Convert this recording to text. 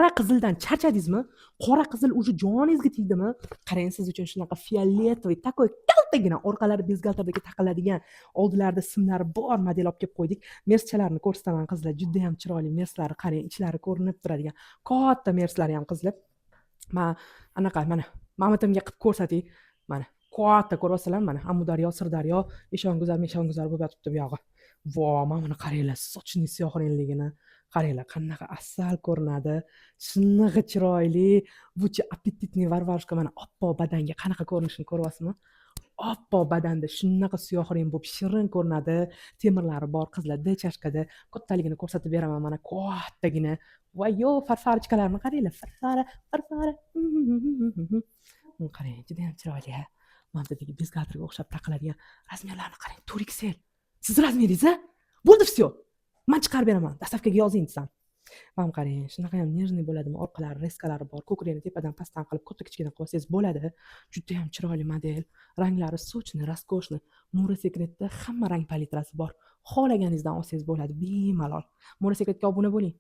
Qora qizildan charchadingizmi? Qora qizil уже joningizga tegdimi? Qarang, siz uchun shunaqa фиолетовый, такой kaltagina, orqalari byustgalterdagi taqiladigan, oldilarida simlari bor model olib kelib qo'ydik. Merschalarni ko'rsataman, qizlar, judayam chiroyli merslari, qarang, ichlari ko'rinib turadigan katta merslari ham, qizlar. Man anaqa, mana mamatimga qilib ko'rsating. Mana, katta ko'ryapsizlarmi? Mana, Amudaryo, Sirdaryo, Eshonguzar, Meshonguzar bo'lib yotibdi bu yog'i. Vo, mana buni qaranglar, сочный siyoh rangligini qaranglar, qanaqa asal ko'rinadi, shunaqa chiroyli. Buchi аппетитный варварушка. Mana, oppoq badanga qanaqa ko'rinishini ko'ryapsizmi? Oppoq badanda shunaqa siyoh rang bo'lib shirin ko'rinadi. Temirlari bor, qizlar, D чашка da kattaligini ko'rsatib beraman. Mana, kattagina. Voyo, фарфорочка larni qaranglar, farfara, farfara. Qarang, judayam chiroyli. Ha, mana bu yerdagi byustgalterga o'xshab taqiladigan razmerlarni qarang, 4XL. Sizni razmeringiz a bo'ldi, все, man chiqarib beraman, доставка ga yozing desam. Mana qarang, shunaqa ham нежный bo'ladimi? Orqalari резка lari bor, ko'kragini tepadan pastdan qilib, katta kichkina qilib olsangiz bo'ladi. Judayam chiroyli model, ranglari сочный, роскошный. Mura Secretda hamma rang palitrasi bor, xohlaganingizdan olsangiz bo'ladi bemalol. Mura Secretga obuna bo'ling.